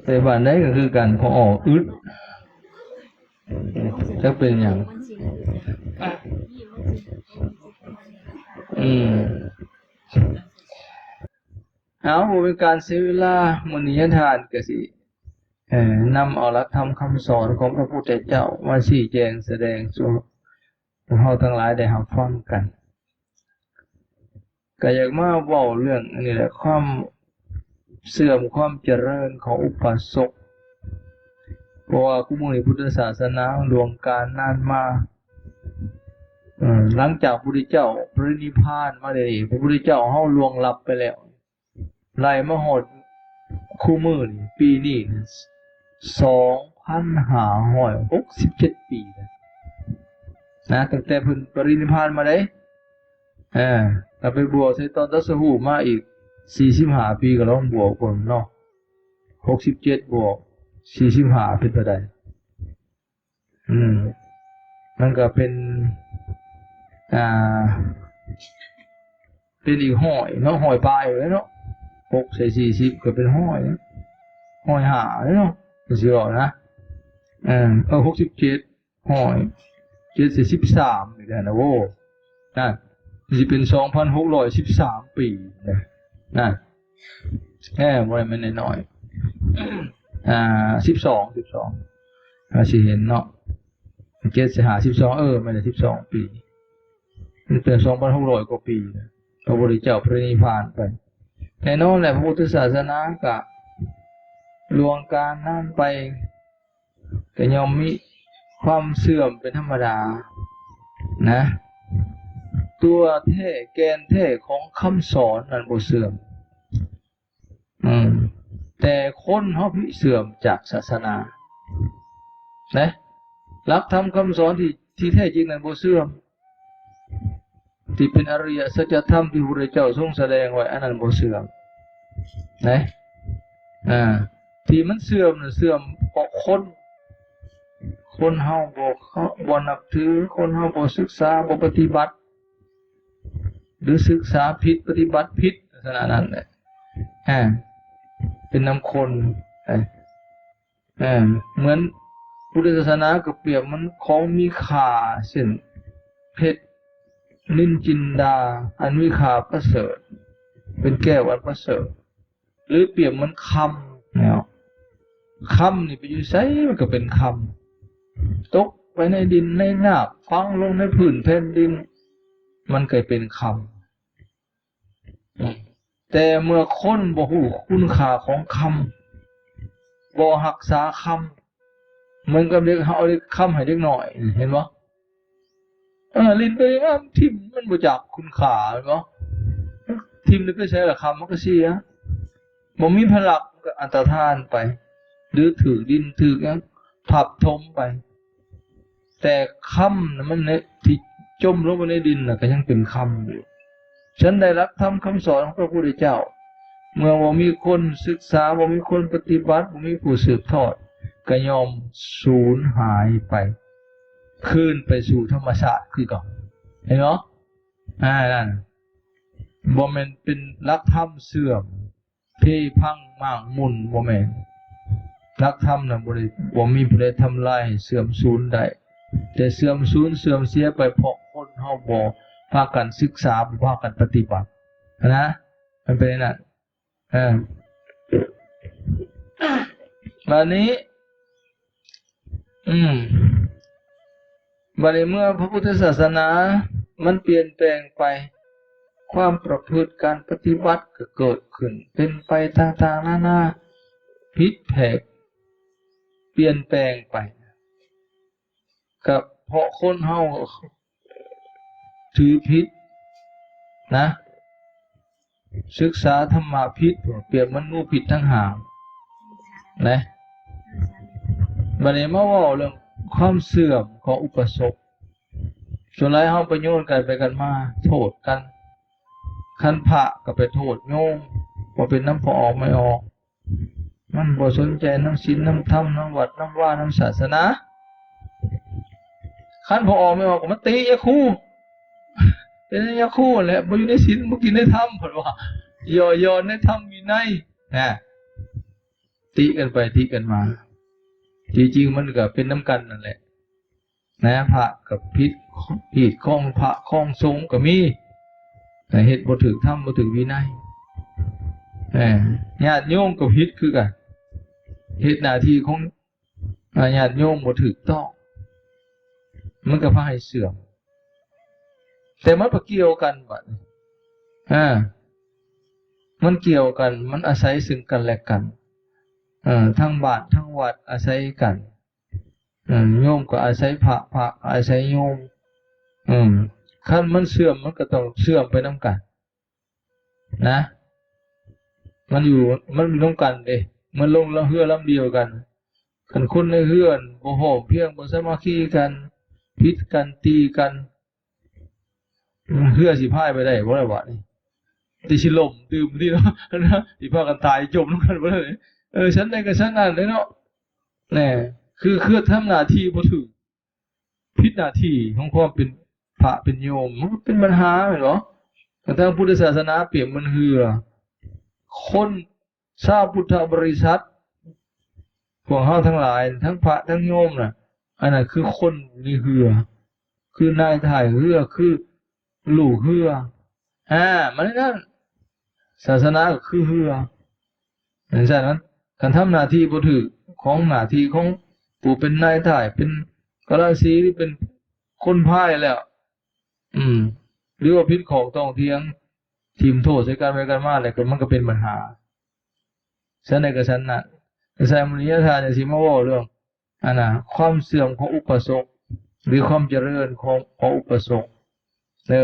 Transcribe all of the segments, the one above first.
ໄປບ້ານໃດກໍຄືກັນ ພໍອອກອຶດ ຈັກເປັນຫຍັງ. ອືມ ເອົາ ບໍ່ເປັນການເສຍເວລາ ມື້ນີ້ຍາທ່ານກໍຊິ ເອີ ນຳເອົາຫຼັກທຳຄຳສອນຂອງພະພຸດທະເຈົ້າມາຊີ້ແຈງສະແດງສູ່ພວກເຮົາທັງຫຼາຍໄດ້ຮັບຟັງກັນ. ກໍຢາກມາເວົ້າເລື່ອງອັນນີ້ແຫຼະ ຄວາມເສື່ອມຄວາມຈະເລີນຂອງອຸບາສົກ ເພາະວ່າຄູ່ມື້ນີ້ພຸດທະສາສະໜາລ່ວງການນານມາ ເອີ ຫຼັງຈາກພະພຸດທະເຈົ້າປະລິນິບພານມາໄດ້ນີ້ ພະພຸດທະເຈົ້າເຮົາລ່ວງລັບໄປແລ້ວ ໄລ່ມາຮອດຄູ່ມື້ນີ້ ປີນີ້ ສອງພັນຫ້າຮ້ອຍຫົກສິບເຈັດປີແລ້ວນະ ຕັ້ງແຕ່ເພິ່ນປະລິນິບພານມາເດ້. ເອີ ຖ້າໄປບວກໃສ່ຕອນຕັດສະຮູ້ມາອີກສີ່ສິບຫ້າປີ ກໍລອງບວກເບິ່ງເນາະ ຫົກສິບເຈັດບວກສີ່ສິບຫ້າເປັນເທົ່າໃດ? ອືມ ມັນກໍເປັນ ອ່າ ເປັນອີກຮ້ອຍເນາະ ຮ້ອຍປາຍເລີຍເນາະ ຫົກໃສ່ສີ່ສິບກໍເປັນຮ້ອຍ ຮ້ອຍຫ້າເນາະ ຊິເວົ້ານະ ເອີ ເອີ ຫົກສິບເຈັດ ຮ້ອຍເຈັດໃສ່ສິບສາມນີ້ແຫຼະນະ ໂອ້ ນັ້ນ ຊິເປັນສອງພັນຫົກຮ້ອຍສິບສາມປີນະ ນັ້ນ ແທ້ ບໍ່ແມ່ນນ້ອຍໆ ອ່າ ສິບສອງ ສິບສອງ ເຮົາຊິເຫັນເນາະ ເຈັດໃສ່ຫ້າ ສິບສອງ ເອີ ແມ່ນແລ້ວ ສິບສອງປີ ມັນເປັນສອງພັນຫົກຮ້ອຍກວ່າປີ ພະພຸດທະເຈົ້າປະລິນິບພານໄປ. ແນ່ນອນແຫຼະ ພະພຸດທະສາສະໜາກະລ່ວງການນານໄປ ກໍຍ່ອມມີຄວາມເສື່ອມເປັນທຳມະດານະ ຕົວແທ້ແກ່ນແທ້ຂອງຄຳສອນນັ້ນບໍ່ເສື່ອມ ອືມ ແຕ່ຄົນເຮົາພິເສື່ອມຈາກສາສະໜານະ ຫຼັກທຳຄຳສອນທີ່ ທີ່ແທ້ຈິງນັ້ນບໍ່ເສື່ອມ. ທີ່ເປັນອະລິຍະສັດຈະທຳທີ່ພະພຸດທະເຈົ້າຊົງສະແດງໄວ້ ອັນນັ້ນບໍ່ເສື່ອມນະ ອ່າ ທີ່ມັນເສື່ອມນະ ເສື່ອມເພາະຄົນ ຄົນເຮົາບໍ່ເຄົາ ບໍ່ນັບຖື ຄົນເຮົາບໍ່ສຶກສາ ບໍ່ປະຕິບັດ ຫຼືສຶກສາຜິດ ປະຕິບັດຜິດ ລັກສະນະນັ້ນແຫຼະ ອ່າ ເປັນນຳຄົນ ອ່າ ເອີ ເໝືອນພຸດທະສາສະໜາກໍປຽບເໝືອນຂອງມີຄ່າ ເຊັ່ນ ເພັດນິນຈິນດາ ອັນມີຄ່າປະເສີດ ເປັນແກ້ວອັນປະເສີດ ຫຼືປຽບເໝືອນຄຳແນວ ຄຳນີ້ໄປຢູ່ໃສມັນກໍເປັນຄຳ ຕົກໄປໃນດິນໃນນາບ ຝັງລົງໃນພື້ນແຜ່ນດິນ ມັນກໍເປັນຄຳ. ແຕ່ເມື່ອຄົນບໍ່ຮູ້ຄຸນຄ່າຂອງຄຳ ບໍ່ຮັກສາຄຳ ເໝືອນກັບເດັກ ເຮົາເອົາເດັກ ຄຳໃຫ້ເດັກນ້ອຍ ເຫັນບໍ່? ເອີ ຫຼິ້ນໄປມາຖິ້ມ ມັນບໍ່ຈັກຄຸນຄ່າ ເຫັນບໍ່? ຖິ້ມໄປໃສລະຄຳ ມັນກໍເສຍ ບໍ່ມີໃຜລັກ ມັນກໍອັນຕະທານໄປ ຫຼືຖືກດິນຖືກຫຍັງທັບຖົມໄປ. ແຕ່ຄຳນະ ມັນໃນ ທີ່ຈົມລົງໄປໃນດິນນະ ກໍຍັງເປັນຄຳຢູ່. ຊັ້ນໃດ ຫຼັກທຳຄຳສອນຂອງພະພຸດທະເຈົ້າ ເມື່ອບໍ່ມີຄົນສຶກສາ ບໍ່ມີຄົນປະຕິບັດ ບໍ່ມີຜູ້ສືບທອດ ກໍຍ່ອມສູນຫາຍໄປ ຄືນໄປສູ່ທຳມະຊາດຄືເກົ່າ. ເຫັນບໍ່? ອ່າ ນັ້ນ ບໍ່ແມ່ນເປັນຫຼັກທຳເສື່ອມ ເພພັງໝ້າງໝຸ່ນ ບໍ່ແມ່ນ. ຫຼັກທຳນະ ບໍ່ໄດ້ ບໍ່ມີຜູ້ໃດທຳລາຍໃຫ້ເສື່ອມສູນໄດ້ ແຕ່ເສື່ອມສູນເສື່ອມເສຍໄປ ເພາະຄົນເຮົາບໍ່ພາກັນສຶກສາ ບໍ່ພາກັນປະຕິບັດນະ ມັນເປັນຢ່າງນັ້ນ. ເອີ ບາດນີ້ ອືມ ບາດນີ້ເມື່ອພະພຸດທະສາສະໜາມັນປ່ຽນແປງໄປ ຄວາມປະພຶດການປະຕິບັດກໍເກີດຂຶ້ນ ເປັນໄປຕ່າງໆນານາ ຜິດແຜກປ່ຽນແປງໄປ ກໍເພາະຄົນເຮົາຖືຜິດນະ ສຶກສາທຳມະຜິດ ປຽບເໝືອນງູພິດທັງຫາງນະ. ບາດນີ້ມາເວົ້າເລື່ອງຄວາມເສື່ອມຂອງອຸບາສົກ. ສ່ວນຫຼາຍເຮົາໄປໂຍນກັນໄປກັນມາ ໂທດກັນ. ຄັນພະກໍໄປໂທດໂຍມ ວ່າເປັນນຳພໍ່ອອກແມ່ອອກ. ມັນບໍ່ສົນໃຈນຳສິນນຳທຳ ນຳວັດນຳວາ ນຳສາສະໜາ. ຄັນພໍ່ອອກແມ່ອອກກໍມາຕິຍາຄູ ເປັນຍາຄູແຫຼະ ບໍ່ຢູ່ໃນສິນ ບໍ່ກິນໃນທຳ ເພິ່ນວ່າ ຍໍ້ໆໃນທຳວິໄນນະ. ຕິກັນໄປຕິກັນມາ ທີ່ຈິງມັນກໍເປັນນຳກັນນັ້ນແຫຼະນະ. ພະກໍຜິດ ຜິດຂອງພະຂອງສົງກໍມີ ເຮັດບໍ່ຖືກທຳ ບໍ່ຖືກວິໄນ. ເອີ ຍາດໂຍມກໍຜິດຄືກັນ ເຮັດໜ້າທີ່ຂອງ ອາ ຍາດໂຍມບໍ່ຖືກຕ້ອງ ມັນກໍພາໃຫ້ເສື່ອມ. ແຕ່ມັນໄປກ່ຽວກັນບັດນີ້ ອາ ມັນກ່ຽວກັນ ມັນອາໄສຊຶ່ງກັນແລະກັນ. ເອີ ທັງບ້ານທັງວັດອາໄສກັນ ເອີ ໂຍມກໍອາໄສພະ ພະອາໄສໂຍມ. ເອີ ຄັນມັນເສື່ອມ ມັນກໍຕ້ອງເສື່ອມໄປນຳກັນ. ນະ ມັນຢູ່ ມັນຢູ່ນຳກັນເດ້ ມັນລົງເຮືອລຳດຽວກັນ. ຄັນຄົນໃນເຮືອນບໍ່ພ້ອມພຽງ ບໍ່ສາມັກຄີກັນ ຜິດກັນ ຕີກັນ ເຮືອຊິພາຍໄປໄດ້ບໍ່ລະບາດນີ້? ແຕ່ຊິລົ້ມຕື່ມຕິເນາະ ຊິພາກັນຕາຍຈົມນຳກັນບໍ່ໄດ້. ເອີ ຊັ້ນໃດກໍຊັ້ນນັ້ນເດ້ເນາະ. ແນ່ ຄື ຄືທຳໜ້າທີ່ບໍ່ຖືກ ຜິດໜ້າທີ່ຂອງຄວາມເປັນພະເປັນໂຍມ ມັນກໍເປັນບັນຫາແມ່ນບໍ່? ທາງພຸດທະສາສະໜາປຽບເໝືອນເຮືອ ຄົນ ຊາວພຸດທະບໍລິສັດ ພວກເຮົາທັງຫຼາຍ ທັງພະທັງໂຍມນະ ອັນນັ້ນຄືຄົນໃນເຮືອ ຄືນາຍທ້າຍເຮືອ ຄືລູກເຮືອ. ອາ ມັນນັ້ນ ສາສະໜາກໍຄືເຮືອ. ເປັນຊັ້ນນັ້ນ ຄັນທຳໜ້າທີ່ບໍ່ຖືກ ຂອງໜ້າທີ່ຂອງຜູ້ເປັນນາຍທ້າຍ ເປັນກະລະສີ ຫຼືເປັນຄົນພາຍແລ້ວ ອືມ ຫຼືວ່າຜິດຂໍ້ຕ້ອງຖຽງ ຖິ້ມໂທດໃສ່ກັນໄປກັນມາ ແລ້ວກໍມັນກໍເປັນບັນຫາ. ຊັ້ນໃດກໍຊັ້ນນັ້ນ ສາຍມະນີຍະທ່ານຈັ່ງຊິມາເວົ້າເລື່ອງ ອັນນ່າ ຄວາມເສື່ອມຂອງອຸປະສົກ ຫຼືຄວາມຈະເລີນຂອງ ຂອງອຸປະສົກເດີ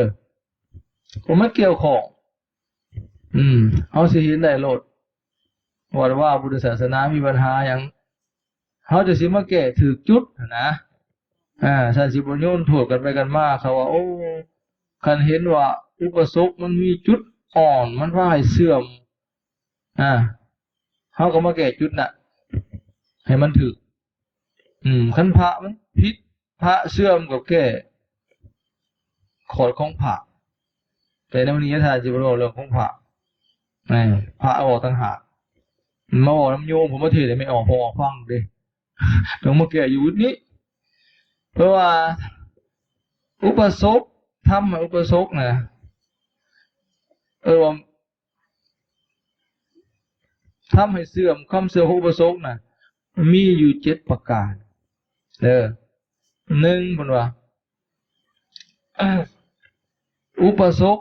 ເພາະມັນກ່ຽວຂ້ອງ. ອືມ ເຮົາຊິເຫັນໄດ້ໂລດ ວ່າ ວ່າພຸດທະສາສະໜາມີບັນຫາຫຍັງ ເຮົາຈະຊິມາແກ້ຖືກຈຸດຫັ້ນນະ. ອາ ຊັ້ນຊິບໍ່ໂຍນໂທດກັນໄປກັນມາ. ເຂົາວ່າ ໂອ້ ຄັນເຫັນວ່າອຸປະສົກມັນມີຈຸດອ່ອນ ມັນພາໃຫ້ເສື່ອມ ອາ ເຮົາກໍມາແກ້ຈຸດນັ້ນໃຫ້ມັນຖືກ. ອືມ ຄັນພະມັນຜິດ ພະເສື່ອມກໍແກ້ຂອດຂອງພະ. ແຕ່ໃນມື້ນີ້ທ່ານຊິບໍ່ເວົ້າເລື່ອງຂອງພະ ແມ່ນ ພະເວົ້າຕ່າງຫາກ. ມາເວົ້ານຳໂຍມ ຜົມມາເທດໃຫ້ແມ່ອອກພໍ່ອອກຟັງເດ້ ຕ້ອງມາແກ້ຢູ່ຈຸດນີ້. ເພາະວ່າອຸປະສົກ ທຳໃຫ້ອຸປະສົກນະ ເອີ້ນວ່າ ທຳໃຫ້ເສື່ອມ ຄວາມເສື່ອມຂອງອຸປະສົກນະ ມີຢູ່ເຈັດປະການເດີ. ໜຶ່ງ ເພິ່ນວ່າ ອຸປະສົກ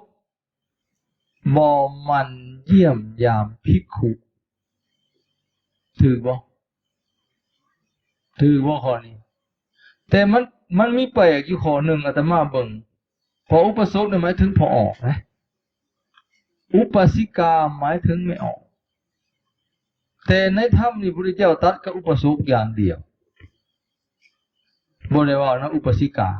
ບໍ່ໝັ່ນຢ້ຽມຢາມພິກຂຸ. ຖືກບໍ່? ຖືກບໍ່ຂໍ້ນີ້? ແຕ່ມັນ ມັນມີແປກຢູ່ຂໍ້ໜຶ່ງ ອາດຕະມາເບິ່ງ ເພາະອຸປະສົກນີ້ໝາຍເຖິງພໍ່ອອກນະ ອຸປາສິກາໝາຍເຖິງແມ່ອອກ. ແຕ່ໃນທຳນີ້ ພະພຸດທະເຈົ້າຕັດກັບອຸປະສົກຢ່າງດຽວ ບໍ່ໄດ້ເວົ້ານຳອຸປາສິກາ.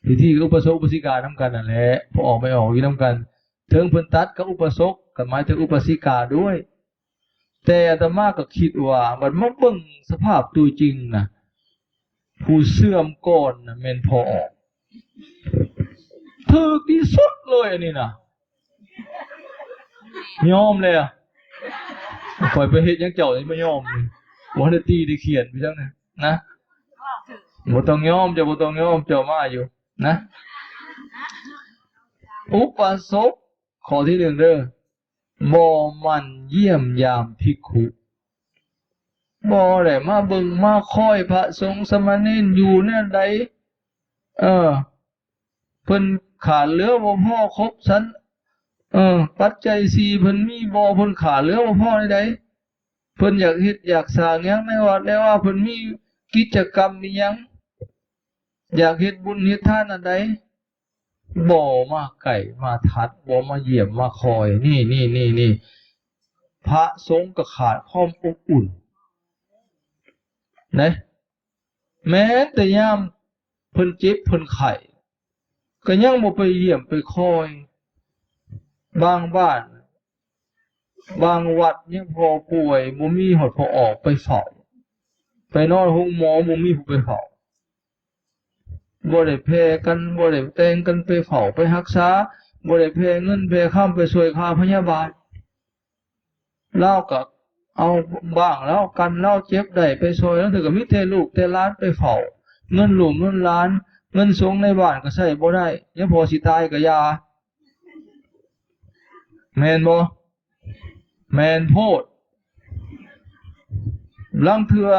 ພິທີອຸປະສົກອຸປາສິການຳກັນນັ້ນແຫຼະ ພໍ່ອອກແມ່ອອກຢູ່ນຳກັນ. ເຖິງເພິ່ນຕັດກັບອຸປະສົກ ກໍໝາຍເຖິງອຸປາສິກາດ້ວຍ. ແຕ່ອາດຕະມາກໍຄິດວ່າ ບັດມາເບິ່ງສະພາບຕົວຈິງນະ ຜູ້ເສື່ອມກ່ອນນະແມ່ນພໍ່ອອກ. ຖືກທີ່ສຸດເລີຍອັນນີ້ນະ. ຍອມແລ້ວ. ຂ້ອຍໄປເຮັດຫຍັງເຈົ້ານີ້ມາຍອມນີ້. ບໍ່ໄດ້ຕີໄດ້ຂຽນໄປຈັ່ງນັ້ນນະ. ບໍ່ຕ້ອງຍອມ ເຈົ້າບໍ່ຕ້ອງຍອມ ເຈົ້າມາຢູ່ນະ. ອຸປາສົກ ຂໍ້ທີໜຶ່ງເດີ ບໍ່ໝັ່ນຢ້ຽມຢາມພິກຂຸ ບໍ່ໄດ້ມາເບິ່ງມາຄອຍພະສົງສາມະເນນຢູ່ແນວໃດ ເອີ ເພິ່ນຂາດເຫຼືອບໍ່ພໍຄົບສັນ ເອີ ປັດໄຈສີ່ເພິ່ນມີບໍ່ ເພິ່ນຂາດເຫຼືອບໍ່ພໍແນວໃດ ເພິ່ນຢາກເຮັດຢາກສ້າງຫຍັງໃນວັດໃນວາ ເພິ່ນມີກິດຈະກຳອີ່ຫຍັງ ຢາກເຮັດບຸນເຮັດທານອັນໃດ ບໍ່ມາໃກ້ມາທັດ ບໍ່ມາຢ້ຽມມາຄອຍ ນີ້ ນີ້ ນີ້ ນີ້ ພະສົງກໍຂາດຄວາມອົບອຸ່ນເດ້. ແມ້ແຕ່ຍາມເພິ່ນເຈັບເພິ່ນໄຂ້ ກໍຍັງບໍ່ໄປຢ້ຽມໄປຄອຍ. ບາງບ້ານ ບາງວັດຍັງພໍ່ປ່ວຍ ບໍ່ມີຮອດພໍ່ອອກໄປເຝົ້າ, ໄປນອນໂຮງໝໍ ບໍ່ມີຜູ້ໄປເຝົ້າ, ບໍ່ໄດ້ແຜ່ກັນ ບໍ່ໄດ້ແຕ່ງກັນໄປເຝົ້າໄປຮັກສາ, ບໍ່ໄດ້ແຜ່ເງິນແຜ່ຄຳໄປຊ່ວຍຄ່າພະຍາບານ. ລາວກໍ ເອົາບ້າງລາວ ກັນລາວເຈັບໄດ້ ໄປຊ່ອຍລາວ ເທື່ອກໍມີແຕ່ລູກແຕ່ຫຼານໄປເຝົ້າ ເງິນລູກເງິນຫຼານ ເງິນສົງໃນບ້ານກໍໃຊ້ບໍ່ໄດ້ ຍາມພໍ່ຊິຕາຍກໍຢ່າ ແມ່ນບໍ່? ແມ່ນໂພດ. ລາງເທື່ອ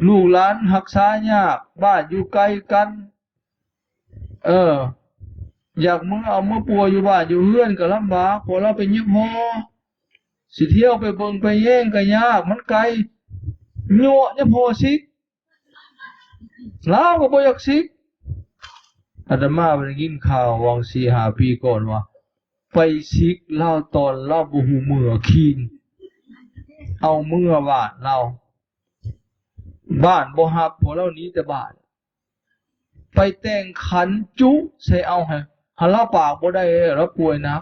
ລູກຫຼານຮັກສາຍາກ ບ້ານຢູ່ໄກກັນ ເອີ ຢາກເມືອເອົາມາປົວຢູ່ບ້ານຢູ່ເຮືອນກໍລຳບາກ ເພາະລາວເປັນຍາພໍ່ ຊິທ່ຽວໄປເບິ່ງໄປແຍງກໍຍາກ ມັນໄກ ຍົວະຍາພໍ່ສິກ ລາວກໍບໍ່ຢາກສິກ. ອາດຕະມາໄດ້ຍິນຂ່າວຫວ່າງສີ່ຫ້າປີກ່ອນວ່າ ໄປສິກລາວຕອນລາວບໍ່ຮູ້ເມືອຄີນ ເອົາເມືອບ້ານລາວ ບ້ານບໍ່ຮັບ ເພາະລາວໜີແຕ່ບ້ານ ໄປແຕ່ງຂັນຈຸໃສ່ເອົາໃຫ້ ຫາລາວປາກບໍ່ໄດ້ ລາວປ່ວຍໜັກ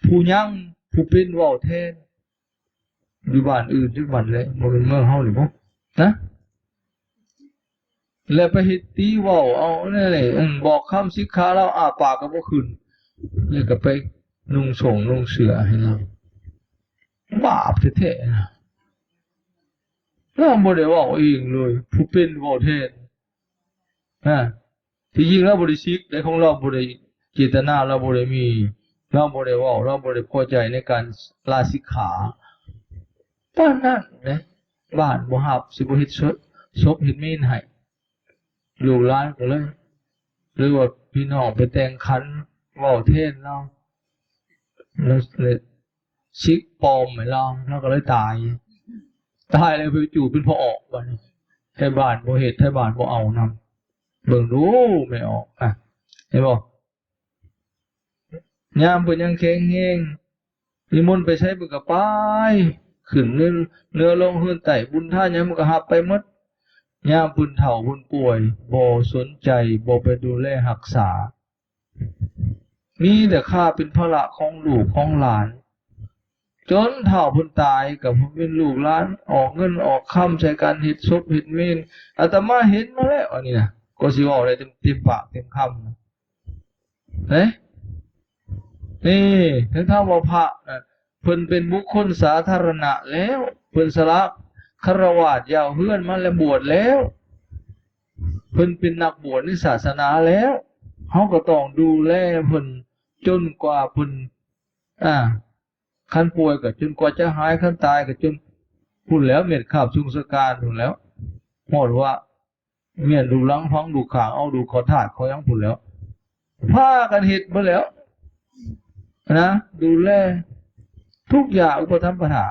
ຜູ້ຍັງ ຜູ້ເປັນເວົ້າແທນ ຢູ່ບ້ານອື່ນຈັກບັດແຫຼະ ບໍ່ແມ່ນເມືອງເຮົານີ້ບໍ ນະ ແລ້ວໄປເຮັດຕີເວົ້າເອົາແນວນີ້ ບອກຄຳສິກຂາລາວ ອ້າປາກກໍບໍ່ຂຶ້ນ ແລ້ວກໍໄປນຸ່ງໂສ້ງນຸ່ງເສື້ອໃຫ້ລາວ ບາບແທ້ໆນະ ລາວບໍ່ໄດ້ເວົ້າເອງເລີຍ ຜູ້ເປັນເວົ້າແທນ ນະ ທີ່ຈິງລາວບໍ່ໄດ້ສິກໃດ ຂອງລາວບໍ່ໄດ້ເຈດຕະນາ ລາວບໍ່ໄດ້ມີ ລາວບໍ່ໄດ້ເວົ້າ ລາວບໍ່ໄດ້ພໍໃຈໃນການລາສິກຂາ ປານນັ້ນເດ້ ບ້ານບໍ່ຮັບ ຊິບໍ່ເຮັດສົບເຮັດເມນໃຫ້ ລູກຫຼານກໍເລີຍ ຫຼືວ່າພີ່ນ້ອງໄປແຕ່ງຂັນເວົ້າແທນລາວ ລາວເລີຍສິກປອມໃຫ້ລາວ ລາວກໍເລີຍຕາຍ ຕາຍແລ້ວໄປຈູດເປັນພໍ່ອອກ ບາດນີ້ໄທບ້ານບໍ່ເຮັດ ໄທບ້ານບໍ່ເອົານຳ ເບິ່ງດູແມ່ອອກ ອະ ເຫັນບໍ່? ຍາມເພິ່ນຍັງແຂງແຮງ ນິມົນໄປໃສເພິ່ນກໍໄປ ຂຶ້ນເໜືອ ເໜືອລົງເຮືອນໃຕ້ ບຸນທານຫຍັງເພິ່ນກໍຮັບໄປໝົດ ຍາມເພິ່ນເຖົ້າເພິ່ນປ່ວຍ ບໍ່ສົນໃຈ ບໍ່ໄປດູແລຮັກສາ ມີແຕ່ຄາເປັນພາລະຂອງລູກຂອງຫຼານ ຈົນເຖົ້າເພິ່ນຕາຍ ກໍເປັນລູກຫຼານອອກເງິນອອກຄຳໃສ່ການເຮັດສົບເຮັດເມນ ອາດຕະມາເຫັນມາແລ້ວ ອັນນີ້ນະ ກໍຊິເວົ້າໄດ້ເຕັມ ເຕັມປາກເຕັມຄຳ ເດ້ ນີ້ ເຖິງຖາມວ່າພະນະ ເພິ່ນເປັນບຸກຄົນສາທາລະນະແລ້ວ ເພິ່ນສະຫຼະຄະລາວາດຢາວເຮືອນມາແລ້ວ ບວດແລ້ວ ເພິ່ນເປັນນັກບວດໃນສາສະໜາແລ້ວ ເຮົາກໍຕ້ອງດູແລເພິ່ນຈົນກວ່າເພິ່ນ ອາ ຄັນປ່ວຍກໍຈົນກວ່າຈະຫາຍ ຄັນຕາຍກໍຈົນ ພຸ້ນແລ້ວ ເມັດຄາບສຸງສະການພຸ້ນແລ້ວ ຮອດວ່າ ເມຍລູກຫຼັງຝັງ ລູກຂ້າງເອົາ ລູກເຂົ້າທາດເຂົ້າຫຍັງພຸ້ນແລ້ວ ພາກັນເຮັດເບິດແລ້ວນະ ດູແລທຸກຢ່າງ ອຸປະຖຳປະຖາ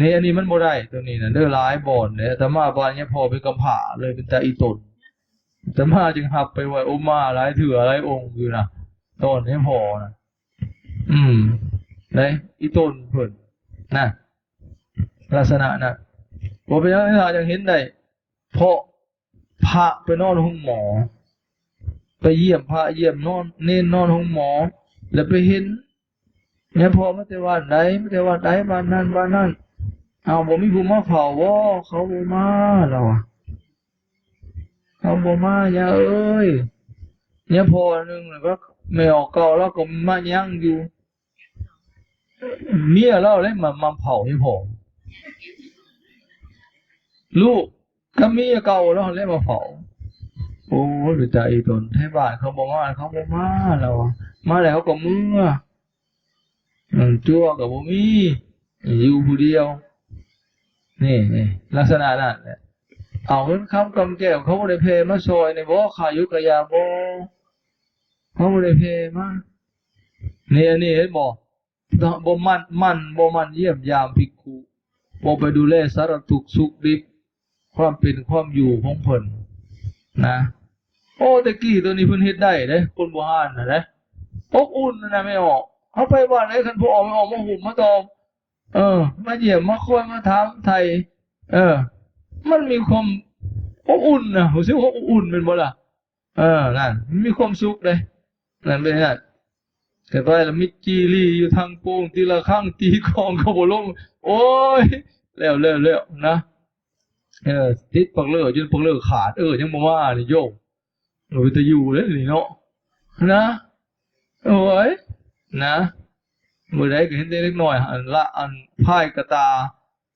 ນີ້ ອັນນີ້ມັນບໍ່ໄດ້ ໂຕນີ້ນະເດີ ຫຼາຍບ່ອນເດ້ ອາດຕະມາວ່າຍາພໍ່ເປັນກຳພ້າເລີຍ ເປັນຕາອີ່ຕົນ ອາດຕະມາຈຶ່ງຮັບໄປໄວ້ອົບມາຫຼາຍເທື່ອຫຼາຍອົງຢູ່ນະ ຕອນຍາພໍ່ນະ ອືມ ໄດ້ ອີ່ຕົນເພິ່ນນະ ລັກສະນະນັ້ນ ບໍ່ເປັນຫຍັງ ຖ້າຢາກເຫັນໄດ້ ເພາະພະໄປນອນໂຮງໝໍ ໄປຢ້ຽມພະຢ້ຽມນອນ ເນນນອນໂຮງໝໍ ແລ້ວໄປເຫັນ ຍາພໍ່ມາແຕ່ບ້ານໃດ ມາແຕ່ວັດໃດ ບ້ານນັ້ນ ບ້ານນັ້ນ ເອົາ ບໍ່ມີຜູ້ມາເຝົ້າບໍ? ເຂົາບໍ່ມາ ລາວວ່າ ເຂົາບໍ່ມາ ຍ່າເອີຍ ຍາພໍ່ໜຶ່ງ ແລ້ວກໍແມ່ອອກເກົ່າ ລາວກໍມາຍັງຢູ່ ເມຍລາວເລີຍມາ ມາເຝົ້າໃຫ້ພໍ່ ລູກກັບເມຍເກົ່າລາວເລີຍມາເຝົ້າ ໂອ້ຍ ເປັນຕາອີ່ຕົນ ໄທບ້ານເຂົາບໍ່ມາ ເຂົາບໍ່ມາ ລາວວ່າ ມາແລ້ວເຂົາກໍເມືອ ເອີ ຕົວະກໍບໍ່ມີ ຢູ່ຜູ້ດຽວ ນີ້ ນີ້ ລັກສະນະນັ້ນແຫຼະ ເອົາເງິນຄຳກຳແກ້ວ ເຂົາບໍ່ໄດ້ແຜ່ມາຊ່ອຍນີ້ບໍ? ຄ່າຢູ່ກະຢາບໍ? ເຂົາບໍ່ໄດ້ແຜ່ມາ ນີ້ ອັນນີ້ເຫັນບໍ່? ເນາະ ບໍ່ໝັ່ນ ໝັ່ນ ບໍ່ໝັ່ນຢ້ຽມຢາມພິກຂຸ ບໍ່ໄປດູແລສາລະທຸກສຸກດິບ ຄວາມເປັນຄວາມຢູ່ຂອງເພິ່ນນະ. ໂອ້ ແຕ່ກີ້ໂຕນີ້ເພິ່ນເຮັດໄດ້ເດ້ ຄົນບູຮານນະເດ້ ອົບອຸ່ນນະ ແມ່ອອກ. ເຮົາໄປບ້ານໃດ ຄັນພໍ່ອອກ ແມ່ອອກມາຫຸ້ມມາຕອມ ເອີ ມາຢ້ຽມມາຄອຍ ມາຖາມໄຖ່ ເອີ ມັນມີຄວາມອົບອຸ່ນນະ ຮູ້ສຶກຄວາມອົບອຸ່ນແມ່ນບໍ່ລະ? ເອີ ນັ້ນ ມັນມີຄວາມສຸກເດ້ ນັ້ນເປັນນັ້ນ. ແຕ່ໄປລະມິດຈີລີຢູ່ທາງໂປ່ງ ຕີລະຄັງຕີກອງກໍບໍ່ລົງ ໂອ້ຍ ແລ້ວ ແລ້ວ ແລ້ວນະ ເອີ ຕິດປັກເລີ ຈົນປັກເລີຂາດ ເອີ ຍັງບໍ່ມານີ້ໂຍມ ເປັນຕາຢູ່ເດ້ນີ້ເນາະ ນະ ໂອ້ຍ ນະ. ມື້ໃດກໍເຫັນແຕ່ເດັກນ້ອຍ ອັນລະ ອັນພາຍກະຕ່າ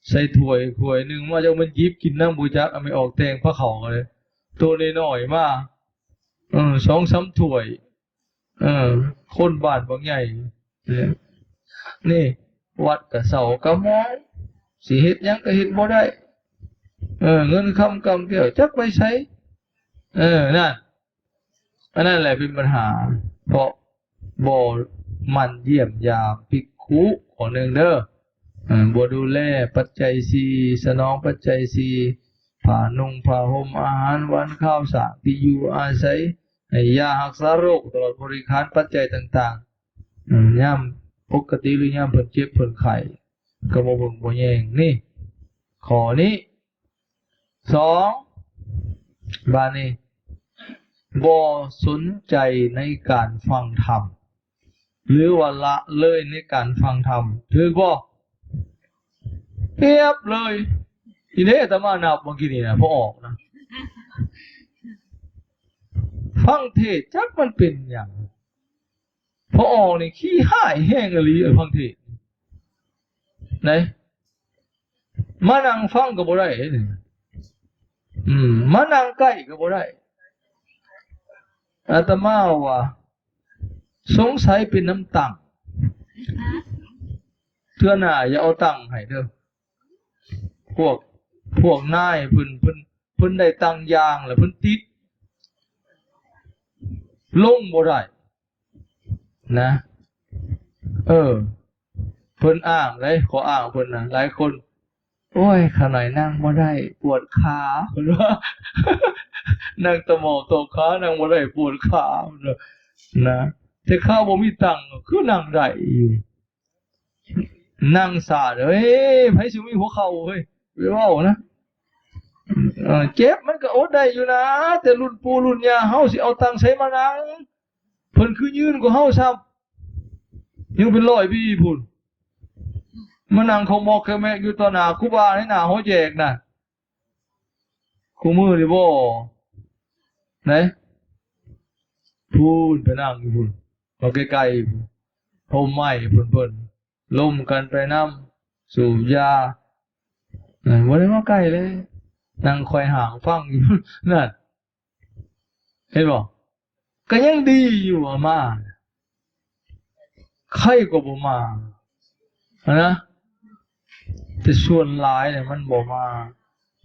ໃສ່ຖ້ວຍ ຖ້ວຍໜຶ່ງມາ ຈັກມັນຫຍິບກິນນຳບໍ່ຈັກ ເອົາໄປອອກແຕ່ງພາເຂົ້າເລີຍ ໂຕນ້ອຍໆມາ ເອີ ສອງສາມຖ້ວຍ ເອີ ຄົນບ້ານບັກໃຫຍ່ ນີ້ ວັດກະເຊົາກະໝອງ ຊິເຮັດຫຍັງກະເຮັດບໍ່ໄດ້ ເອີ ເງິນຄຳກຳແກ້ວຈັກໄປໃສ ເອີ ນັ້ນ ອັນນັ້ນແຫຼະເປັນບັນຫາ ເພາະບໍ່ໝັ່ນຢ້ຽມຢາມພິກຂຸ ຂໍ້ໜຶ່ງເດີ ເອີ ບໍ່ດູແລປັດໄຈສີ່ ສະໜອງປັດໄຈສີ່ ຜ້ານຸ່ງຜ້າຫົ່ມ ອາຫານຫວານຄາວ ສາດທີ່ຢູ່ອາໄສ ໃຫ້ຢາຮັກສາໂລກ ຕະຫຼອດບໍລິຂານປັດໄຈຕ່າງໆ ເອີ ຍາມປົກກະຕິ ຫຼື ຍາມເພິ່ນເຈັບເພິ່ນໄຂ້ ກໍບໍ່ເບິ່ງບໍ່ແຍງ ນີ້ ຂໍ້ນີ້ ສອງ ບາດນີ້ ບໍ່ສົນໃຈໃນການຟັງທຳ ຫຼືວ່າລະເລີຍໃນການຟັງທຳ ຖືກບໍ່? ປຽບເລີຍ ອີເດ້ ອາດຕະມານັບເມື່ອກີ້ນີ້ນະ ພໍອອກນະ ຟັງເທດຈັກມັນເປັນຫຍັງ ພໍອອກນີ້ຂີ້ຮ້າຍແຮງອີ່ຫຼີ ເອີ ຟັງເທດ ໄດ໋ ມານັ່ງຟັງກໍບໍ່ໄດ້ເດ້ ອືມ ມານັ່ງໃກ້ກໍບໍ່ໄດ້ ອາດຕະມາວ່າ ສົງໄສເປັນນຳຕັ່ງ ເທື່ອໜ້າຢ່າເອົາຕັ່ງໃຫ້ເດີ ພວກ ພວກນາຍເພິ່ນ ເພິ່ນ ເພິ່ນໄດ້ຕັ່ງຢ່າງແລ້ວເພິ່ນຕິດ ລົງບໍ່ໄດ້ ນະ ເອີ ເພິ່ນອ້າງເດ້ ຂໍ້ອ້າງເພິ່ນນະ ຫຼາຍຄົນ ໂອ້ຍ ຂ້ານ້ອຍນັ່ງບໍ່ໄດ້ ປວດຂາ ເພິ່ນວ່າ ນັ່ງຕະໝໍ້ໂຕະຂາ ນັ່ງບໍ່ໄດ້ ປວດຂາ ເພິ່ນວ່າ ນະ ແຕ່ຂ້າບໍ່ມີຕັ່ງ ຄືນັ່ງໄດ້ຢູ່ ນັ່ງຊາດ ເອີຍ ໃຜຊິມີຫົວເຂົ່າເອີຍ ໄປເວົ້ານະ ເອີ ເຈັບມັນກໍອົດໄດ້ຢູ່ນາ ແຕ່ລຸ້ນປູ່ລຸ້ນຍ່າເຮົາຊິເອົາຕັ່ງໃສມານັ່ງ ເພິ່ນຄືຍືນກວ່າເຮົາຊ້ຳ ຍັງເປັນຮ້ອຍປີພຸ້ນ ມານັ່ງຂອກໝອກແຄແມກຢູ່ຕໍ່ໜ້າຄູບາໃນໜ້າຫໍແຈກນະ ຄູ່ມື້ນີ້ບໍ່ ໃດ໋ ພຸ້ນໄປນັ່ງຢູ່ພຸ້ນ ເອົາໃກ້ໆ ພົມໄມ້ພຸ້ນ ເພິ່ນລົມກັນໄປນຳ ສູບຢາ ເອີ ບໍ່ໄດ້ມາໃກ້ເລີຍ ນັ່ງຄອຍຫາງຟັງຢູ່ ນັ້ນ ເຫັນບໍ່? ກໍຍັງດີຢູ່ວ່າມາ ໃຄກໍບໍ່ມາຫັ້ນນະ ແຕ່ສ່ວນຫຼາຍນະມັນບໍ່ມາ.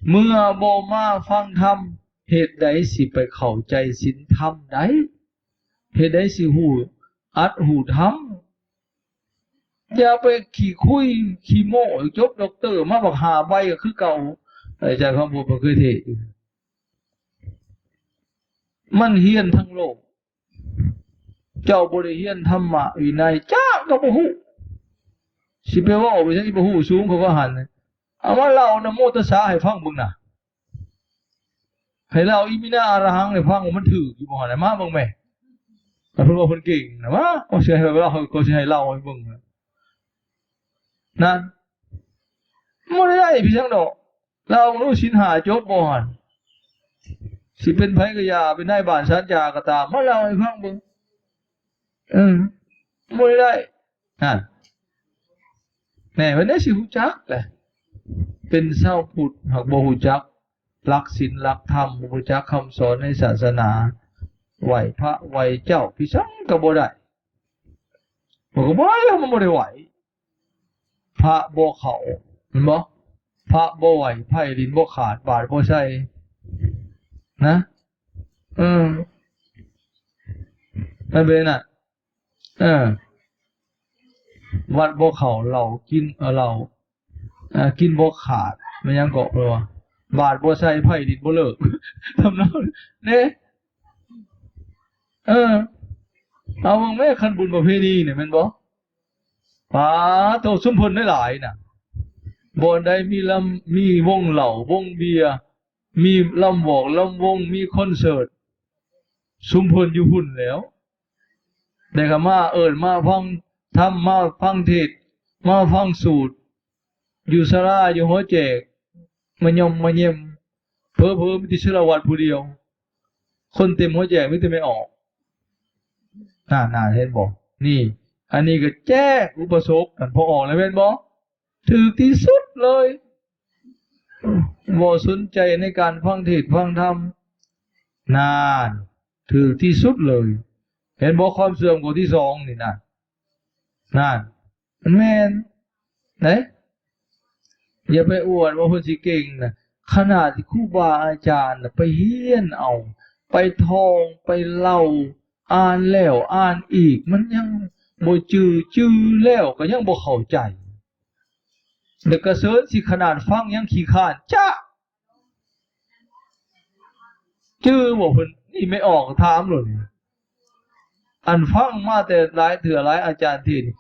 ເມື່ອບໍ່ມາຟັງທຳ ເຮັດໃດຊິໄປເຂົ້າໃຈສິນທຳໄດ້? ເຮັດໃດຊິຮູ້ອັດຮູ້ທຳ? ຢ່າໄປຂີ້ຄຸຍຂີ້ໂມ້ ຈົບດັອກເຕີມາບັກຫ້າໃບກໍຄືເກົ່າ. ອາຈານຄຳພົດບໍ່ເຄີຍເທດຢູ່. ມັນຮຽນທັງໂລກ ເຈົ້າບໍ່ໄດ້ຮຽນທຳມະວິໄນຈັກກໍບໍ່ຮູ້ ຊິໄປເວົ້າໄປຊັ້ນ ຊິບໍ່ຮູ້ສູງເຂົາກໍຫັ້ນ ເອົາມາເລົ່ານະໂມຕັດສະໃຫ້ຟັງເບິ່ງນະ ໃຫ້ເລົ່າອິມິນາອະຣະຫັງໃຫ້ຟັງວ່າມັນຖືກຢູ່ບໍ່ຫັ້ນນະ ມາເບິ່ງແມ້ ແລ້ວເພິ່ນວ່າເພິ່ນເກັ່ງນະ ມາ ກໍຊິໃຫ້ເລົ່າ ກໍຊິໃຫ້ເລົ່າໃຫ້ເບິ່ງນະ ນັ້ນ ບໍ່ໄດ້ໄດ້ພີ່ຊ້າງດອກ. ລາວຮູ້ສິນຫ້າຈົບບໍ່ຫັ້ນ ຊິເປັນໃຜກໍຢ່າ ເປັນນາຍບ້ານສານຢາກໍຕາມ ມາເລົ່າໃຫ້ຟັງເບິ່ງ ເອີ ບໍ່ໄດ້ໄດ້ ຫັ້ນ ແນ່ ວັນນີ້ຊິຮູ້ຈັກແຫຼະ ເປັນຊາວພຸດຫາກບໍ່ຮູ້ຈັກຫຼັກສິນຫຼັກທຳ ບໍ່ຮູ້ຈັກຄຳສອນໃນສາສະໜາ ໄຫວ້ພະໄຫວ້ເຈົ້າ ພີ່ຊ້າງກໍບໍ່ໄດ້ ມັນກໍບໍ່ໄດ້ ມັນບໍ່ໄດ້ໄຫວ້ ພະບໍ່ເຂົ້າ ແມ່ນບໍ່? ພະບໍ່ໄຫວ້ ໄພ້ຫຼິ້ນບໍ່ຂາດ ບາດບໍ່ໃສ່ ນະ ເອີ ມັນເປັນນັ້ນ ເອີ ວັດບໍ່ເຂົ້າ ເຫຼົ້າກິນ ເອີ ເຫຼົ້າ ເອີ ກິນບໍ່ຂາດ ແມ່ນຫຍັງເກາະ ເພິ່ນວ່າ ບາດບໍ່ໃສ່ ໄພ້ຫຼິ້ນບໍ່ເລີກ ທຳນອງນີ້ ເອີ ເອົາເບິ່ງແມ້ ຄັນບຸນປະເພນີນີ້ ແມ່ນບໍ່? ປາໂທ ຊຸມເພິ່ນຫຼາຍໆນະ ບ່ອນໃດມີລຳ ມີວົງເຫຼົ້າ ວົງເບຍ ມີລຳວອກລຳວົງ ມີຄອນເສີດ ຊຸມເພິ່ນຢູ່ພຸ້ນແລ້ວ ແລ້ວກໍມາເອີ້ນ ມາຟັງທຳ ມາຟັງເທດ ມາຟັງສູດ ຢູ່ສາລາ ຢູ່ຫໍແຈກ ມາຍ່ອມມາເຢັມ ເຜີໆມີແຕ່ສາລະວັດຜູ້ດຽວ ຄົນເຕັມຫໍແຈກມີແຕ່ແມ່ອອກ ນັ້ນໆ ເຫັນບໍ່? ນີ້ ອັນນີ້ກໍແຈກອຸປະສົກ ທ່ານພໍອອກແລ້ວແມ່ນບໍ່? ຖືກທີ່ສຸດເລີຍ ບໍ່ສົນໃຈໃນການຟັງເທດຟັງທຳ. ນັ້ນ ຖືກທີ່ສຸດເລີຍ. ເຫັນບໍ່? ຄວາມເສື່ອມຂໍ້ທີສອງນີ້ນະ ນັ້ນ ມັນແມ່ນເດ້. ຢ່າໄປອວດວ່າເພິ່ນຊິເກັ່ງນະ. ຂະໜາດຄູບາອາຈານນະ ໄປຮຽນເອົາ ໄປທ່ອງ ໄປເລົ່າ ອ່ານແລ້ວອ່ານອີກ ມັນຍັງບໍ່ຈື່ ຈື່ແລ້ວກໍຍັງບໍ່ເຂົ້າໃຈ. ແລ້ວກະເຊີນຊິຂະໜາດຟັງຍັງຂີ້ຄ້ານຈະ ຈື່ບໍ່ເພິ່ນ? ນີ້ແມ່ອອກຖາມໂລດນີ້ ອັນຟັງມາແຕ່ຫຼາຍເທື່ອຫຼາຍອາຈານເທດນີ້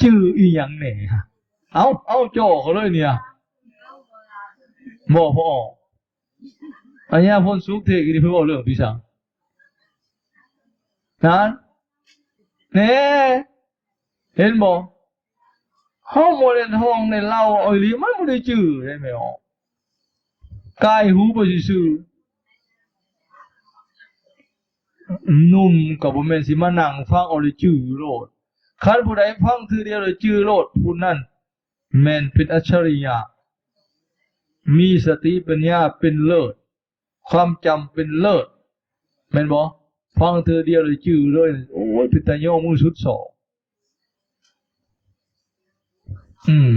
ຈື່ອີ່ຫຍັງແດ່? ເອົາ ເອົາຈໍ້ເຂົາເລີຍນີ້ ບໍ່ພໍອອກ. ອັນຍາພົນສຸກເທດນີ້ເພິ່ນເວົ້າເລື່ອງທີ່ສັງ ນັ້ນແນ່. ເຫັນບໍ່? ເຮົາບໍ່ໄດ້ທ່ອງໄດ້ເລົ່າເອົາອີ່ຫຼີ ມັນບໍ່ໄດ້ຈື່ເດ້ແມ່ອອກ ກາຍຫູໄປຊື່ໆ. ໜຸ່ມກໍບໍ່ແມ່ນຊິມານັ່ງຟັງເອົາແລ້ວຈື່ໂລດ. ຄັນຜູ້ໃດຟັງເທື່ອດຽວແລ້ວຈື່ໂລດ ຜູ້ນັ້ນແມ່ນເປັນອັດສະລິຍະ ມີສະຕິປັນຍາເປັນເລີດ ຄວາມຈຳເປັນເລີດ ແມ່ນບໍ່? ຟັງເທື່ອດຽວເລີຍຈື່ເລີຍ. ໂອ້ຍ ເປັນຕາຍ້ອງມືສຸດສອກ. ອືມ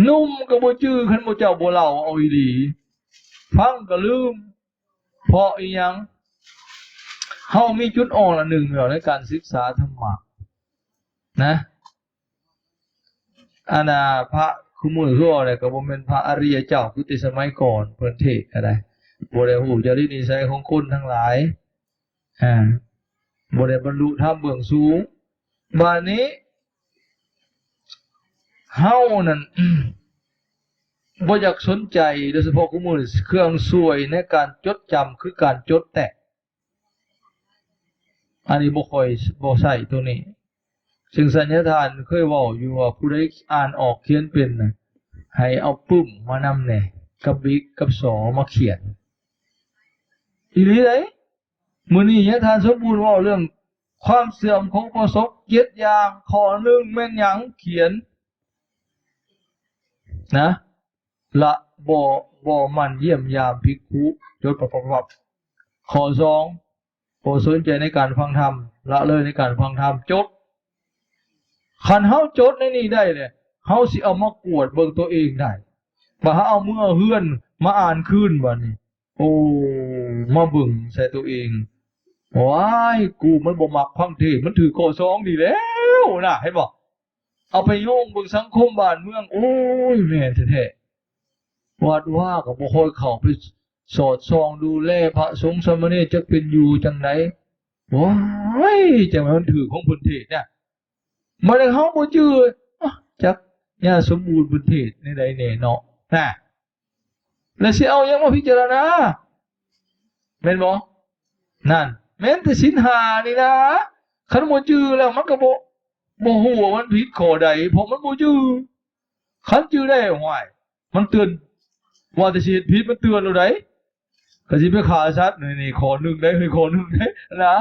ໜຸ່ມກໍບໍ່ຈື່ ຄັນບໍ່ເຈົ້າບໍ່ເລົ່າເອົາອີ່ຫຼີ ຟັງກໍລືມ. ເພາະອີ່ຫຍັງ? ເຮົາມີຈຸດອ່ອນອັນໜຶ່ງແມ່ນໃນການສຶກສາທຳມະນະ. ອັນນ່າ ພະຄູ່ມື້ຄືເວົ້າແຫຼະ ກໍບໍ່ແມ່ນພະອະລິຍະເຈົ້າຄືແຕ່ສະໄໝກ່ອນ ເພິ່ນເທດກໍໄດ້ ບໍ່ໄດ້ຮູ້ຈະລິດນິໄສຂອງຄົນທັງຫຼາຍ ອາ ບໍ່ໄດ້ບັນລຸທຳເບື້ອງສູງ. ບາດນີ້ເຮົານັ້ນ ບໍ່ຢາກສົນໃຈ ໂດຍສະເພາະຄູ່ມື້ນີ້ ເຄື່ອງຊ່ວຍໃນການຈົດຈຳຄືການຈົດແຕ້ມ. ອັນນີ້ບໍ່ຄ່ອຍ ບໍ່ໃຊ້ໂຕນີ້. ເຊິ່ງສັນຍະທ່ານເຄີຍເວົ້າຢູ່ວ່າ ຜູ້ໃດອ່ານອອກຂຽນເປັນນະ ໃຫ້ເອົາປຶ້ມມານຳແດ່ ກັບບິກກັບສໍມາຂຽນ. ອີ່ຫຼີໃດ໋. ມື້ນີ້ຍາທ່ານສົມບູນເວົ້າເລື່ອງຄວາມເສື່ອມຂອງອຸປະສົກເຈັດຢ່າງ. ຂໍ້ໜຶ່ງແມ່ນຫຍັງ? ຂຽນນະ ລະບໍ່ ບໍ່ໝັ່ນຢ້ຽມຢາມພິກຂຸ ຈົດປັບໆ. ຂໍ້ສອງ ບໍ່ສົນໃຈໃນການຟັງທຳ ລະເລີຍໃນການຟັງທຳ. ຈົດ ຄັນເຮົາຈົດໃນນີ້ໄດ້ແຫຼະ ເຮົາຊິເອົາມາກວດເບິ່ງຕົວເອງໄດ້. ບາດເຮົາເອົາເມືອເຮືອນມາອ່ານຄືນບາດນີ້ ໂອ້ ມາເບິ່ງໃສ່ຕົວເອງ ວ້າຍ ກູມັນບໍ່ມັກຟັງເທດ ມັນຖືກຂໍ້ສອງນີ້ແລ້ວນະ ເຫັນບໍ່? ເອົາໄປໂຍງເບິ່ງສັງຄົມບ້ານເມືອງ ໂອ້ຍ ແມ່ນແທ້ໆ. ວັດວາກໍບໍ່ຄ່ອຍເຂົ້າໄປສອດສ່ອງດູແລພະສົງສາມະເນນ ຈັກເປັນຢູ່ຈັ່ງໃດ. ໂອ້ຍ ຈັ່ງໃດມັນຖືກຂອງເພິ່ນເທດນະ. ບັດນີ້ເຮົາບໍ່ຈື່ ອະ ຈັກຍາສົມບູນເພິ່ນເທດແນວໃດແດ່ເນາະ ນະ. ແລ້ວຊິເອົາຫຍັງມາພິຈາລະນາ ແມ່ນບໍ່? ນັ້ນ ແມ່ນແຕ່ສິນຫ້ານີ້ນະ. ຄັນບໍ່ຈື່ແລ້ວມັນກໍບໍ່ ບໍ່ຮູ້ວ່າມັນຜິດຂໍ້ໃດ ເພາະມັນບໍ່ຈື່. ຄັນຈື່ໄດ້ ໂອ້ຍ ມັນເຕືອນ ວ່າແຕ່ຊິເຮັດຜິດມັນເຕືອນໂລດໃດ໋. ກໍຊິໄປຂ້າສັດ ນີ້ ນີ້ຂໍ້ໜຶ່ງໄດ໋ ເຮີ້ຍ ຂໍ້ໜຶ່ງໄດ໋ນະ.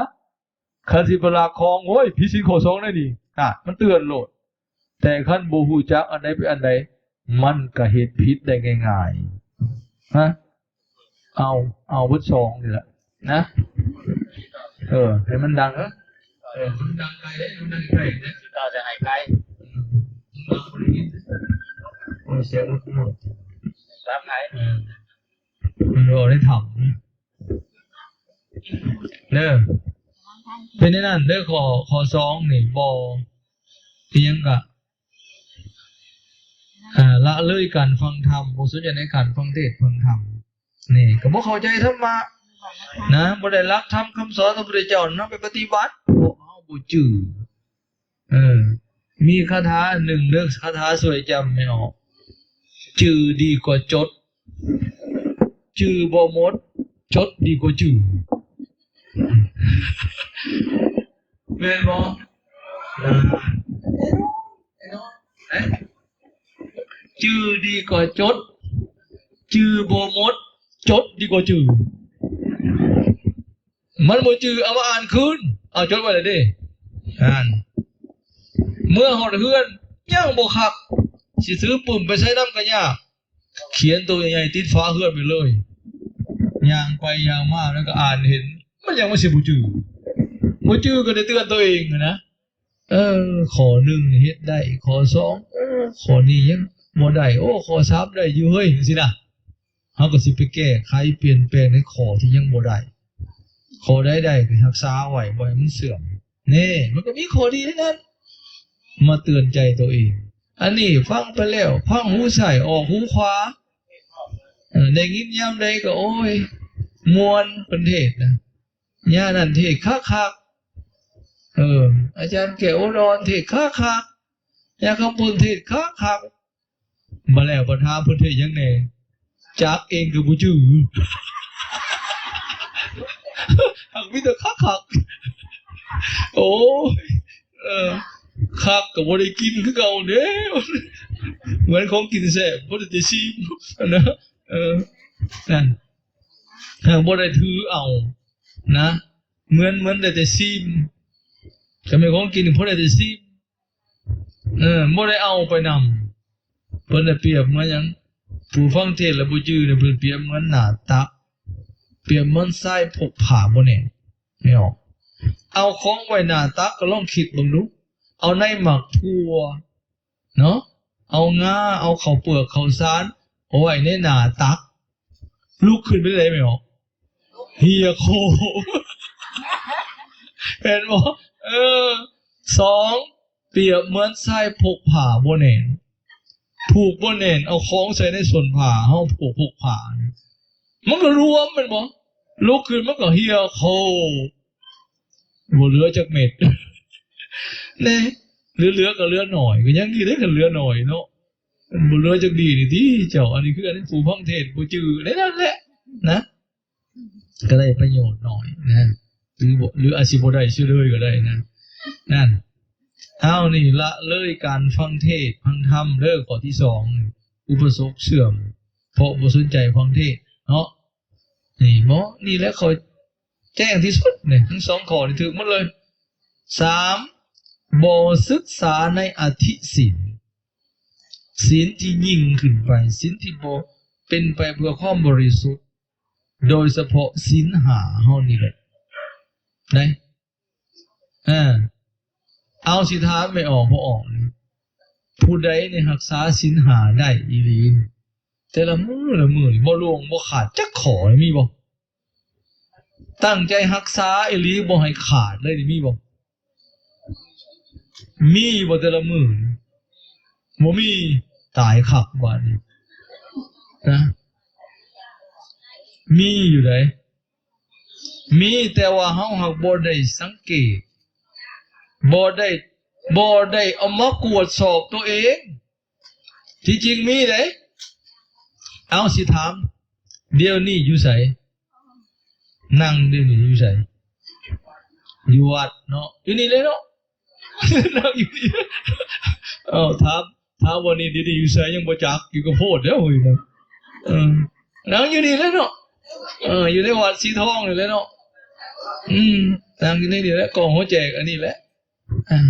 ຄັນຊິໄປລັກຂອງ ໂອ້ຍ ຜິດສິນຂໍ້ສອງເດ້ນີ້ ອາ ມັນເຕືອນໂລດ. ແຕ່ຄັນບໍ່ຮູ້ຈັກອັນໃດເປັນອັນໃດ ມັນກໍເຮັດຜິດໄດ້ງ່າຍໆ ຮະ. ເອົາ ເອົາເບິດສອງນີ້ລະນະ ເອີ ໃຫ້ມັນດັງ ເອີ ມັນດັງໄກເດ້ ມັນດັງໄກເດ້ ກໍຈະໃຫ້ໄກ ເອີ ສຽງມັນ ປັບໃຫ້ ເອີ ມັນເວົ້າໃນຖ້ຳ ເດີ ເປັນແນວນັ້ນເດີ. ຂໍ້ ຂໍ້ສອງນີ້ ບໍ່ ອີ່ຫຍັງກະ ອ່າ ລະເລີຍການຟັງທຳ ບໍ່ສົນໃຈໃນການຟັງເທດຟັງທຳ ນີ້ກໍບໍ່ເຂົ້າໃຈທຳມະນະ ບໍ່ໄດ້ຫຼັກທຳຄຳສອນຂອງພະພຸດທະເຈົ້ານຳໄປປະຕິບັດ ເພາະເຮົາບໍ່ຈື່. ເອີ ມີຄາຖາອັນໜຶ່ງເດີ ຄາຖາຊ່ວຍຈຳແມ່ອອກ ຈື່ດີກວ່າຈົດ ຈື່ບໍ່ໝົດ ຈົດດີກວ່າຈື່ ແມ່ນບໍ່? ຈື່ດີກວ່າຈົດ ຈື່ບໍ່ໝົດ ຈົດດີກວ່າຈື່. ມັນບໍ່ຈື່ ເອົາມາອ່ານຄືນ ເອົາຈົດໄວ້ແລ້ວເດ້ ອ່ານ ເມື່ອຮອດເຮືອນຍັງບໍ່ຄັກ ຊິຖືປຶ້ມໄປໃສນຳກໍຍາກ ຂຽນໂຕໃຫຍ່ໆຕິດຝາເຮືອນໄປເລີຍ. ຍ່າງໄປຍ່າງມາແລ້ວກໍອ່ານເຫັນ ມັນຍັງ ມັນຊິບໍ່ຈື່ ບໍ່ຈື່ກໍໄດ້ເຕືອນໂຕເອງນະ. ເອີ ຂໍ້ໜຶ່ງເຮັດໄດ້ ຂໍ້ສອງ ເອີ ຂໍ້ນີ້ຍັງບໍ່ໄດ້ ໂອ້ ຂໍ້ສາມໄດ້ຢູ່ເຮີ້ຍ ຈັ່ງຊີ້ນະ. ເຮົາກໍຊິໄປແກ້ໄຂປ່ຽນແປງໃນຂໍ້ທີ່ຍັງບໍ່ໄດ້ ຂໍ້ໃດໄດ້ກໍຮັກສາໄວ້ ບໍ່ໃຫ້ມັນເສື່ອມ. ແນ່ ມັນກໍມີຂໍ້ດີໃນນັ້ນ ມາເຕືອນໃຈໂຕເອງ. ອັນນີ້ຟັງໄປແລ້ວ ຟັງຫູຊ້າຍອອກຫູຂວາ ເອີ ໄດ້ຍິນຍາມໃດກໍ ໂອ້ຍ ມ່ວນ ເພິ່ນເທດນະ ຍານັ້ນເທດຄັກໆ ເອີ ອາຈານແກ້ວອຸດອນເທດຄັກໆ ຍາຄຳພົນເທດຄັກໆ ມາແລ້ວບັດຖາມເພິ່ນເທດຫຍັງແດ່ ຈັກເອງກໍບໍ່ຈື່ ຫາກມີແຕ່ຄັກໆ ໂອ້ຍ ເອີ ຄັກກໍບໍ່ໄດ້ກິນຄືເກົ່າເດ້ ເໝືອນຂອງກິນແຊບ ບໍ່ໄດ້ແຕ່ຊີມນະ ເອີ ນັ້ນ ຫາກບໍ່ໄດ້ຖືເອົານະ ເໝືອນ ເໝືອນໄດ້ແຕ່ຊີມ ກໍແມ່ນຂອງກິນ ບໍ່ໄດ້ແຕ່ຊີມ ເອີ ບໍ່ໄດ້ເອົາໄປນຳ. ເພິ່ນໄດ້ປຽບເໝືອນຫຍັງ? ຜູ້ຟັງເທດແລ້ວບໍ່ຈື່ນີ້ ເພິ່ນປຽບເໝືອນໜ້າຕັກ ປຽບເໝືອນຊາຍພົກຜ້າບໍ່ແໜ້ນ ແມ່ນບໍ່? ເອົາຂອງໄວ້ໜ້າຕັກ ກໍລອງຄິດເບິ່ງດູ ເອົາໃນໝາກຖົ່ວເນາະ ເອົາງາ ເອົາເຂົ້າເປືອກເຂົ້າສານ ເອົາໄວ້ໃນໜ້າຕັກ ລຸກຂຶ້ນໄປໄດ້ແມ່ນບໍ່? ເຫື່ອໂຄ ເຫັນບໍ່? ເອີ ສອງ ປຽບເໝືອນຊາຍພົກຜ້າບໍ່ແໜ້ນ ຜູກບໍ່ແໜ້ນ ເອົາຂອງໃສ່ໃນສົ້ນຜ້າ ເຮົາຜູກ ພົກຜ້າ ມັນກໍລວມແມ່ນບໍ່? ລຸກຂຶ້ນມັນກໍເຫື່ອໂຄ ບໍ່ເຫຼືອຈັກເມັດ ແນ່ ຫຼືເຫຼືອກໍເຫຼືອໜ້ອຍ ກໍຍັງດີເດ້ ຄັນເຫຼືອໜ້ອຍເນາະ ບໍ່ເຫຼືອຈັກດີນີ້ຕິເຈົ້າ. ອັນນີ້ຄື ອັນນີ້ຜູ້ຟັງເທດບໍ່ຈື່ໃນນັ້ນແຫຼະນະ ກໍໄດ້ປະໂຫຍດໜ້ອຍນະ ຫຼືບໍ່ ຫຼືອາດຊິບໍ່ໄດ້ເສຍເລີຍກໍໄດ້ນະ. ນັ້ນ ເຮົານີ້ລະເລີຍການຟັງເທດຟັງທຳເດີ ຂໍ້ທີສອງ ອຸປະສົກເສື່ອມ ເພາະບໍ່ສົນໃຈຟັງເທດເນາະ. ນີ້ເນາະ ນີ້ແຫຼະ ຂ້ອຍແຈ້ງທີ່ສຸດນີ້ ທັງສອງຂໍ້ນີ້ຖືກໝົດເລີຍ. ສາມ ບໍ່ສຶກສາໃນອະທິສິນ ສິນທີ່ຍິ່ງຂຶ້ນໄປ ສິນທີ່ບໍ່ເປັນໄປເພື່ອຄວາມບໍລິສຸດ ໂດຍສະເພາະສິນຫ້າເຮົານີ້ແຫຼະ ໄດ້ ເອີ ເອົາ ຊິຖາມແມ່ອອກບໍ່ອອກນີ້ ຜູ້ໃດນີ້ຮັກສາສິນຫ້າໄດ້ອີ່ຫຼີ ແຕ່ລະມື້ລະມື້ນີ້ ບໍ່ລ່ວງບໍ່ຂາດຈັກຂໍ້ນີ້ ມີບໍ່? ຕັ້ງໃຈຮັກສາອີ່ຫຼີ ບໍ່ໃຫ້ຂາດເລີຍນີ້ ມີບໍ່? ມີຢູ່ບໍ່ແຕ່ລະມື້? ບໍ່ມີ. ຕາຍຄັກບາດນີ້ນະ. ມີຢູ່ໃດ໋ ມີ, ແຕ່ວ່າເຮົາຫາກບໍ່ໄດ້ສັງເກດ, ບໍ່ໄດ້, ບໍ່ໄດ້ເອົາມາກວດສອບຕົວເອງ. ທີ່ຈິງມີເດ້. ເອົາ ຊິຖາມ, ດຽວນີ້ຢູ່ໃສ? ນັ່ງດຽວນີ້ຢູ່ໃສ? ຢູ່ວັດເນາະ, ຢູ່ນີ້ເລີຍເນາະ. ນັ່ງຢູ່ນີ້. ເອົາ ຖາມ, ຖາມວ່ານີ້ ດຽວນີ້ຢູ່ໃສ? ຍັງບໍ່ຈັກ, ຢູ່ກັບໂພດແລ້ວເຮີ້ຍ. ເອີ ນັ່ງຢູ່ນີ້ເລີຍເນາະ. ເອີ ຢູ່ໃນວັດສີທອງນີ້ເລີຍເນາະ. ອືມ ນັ່ງຢູ່ໃນນີ້ແຫຼະ, ກ້ອງຫົວແຈກອັນນີ້ແຫຼະ. ອ່າ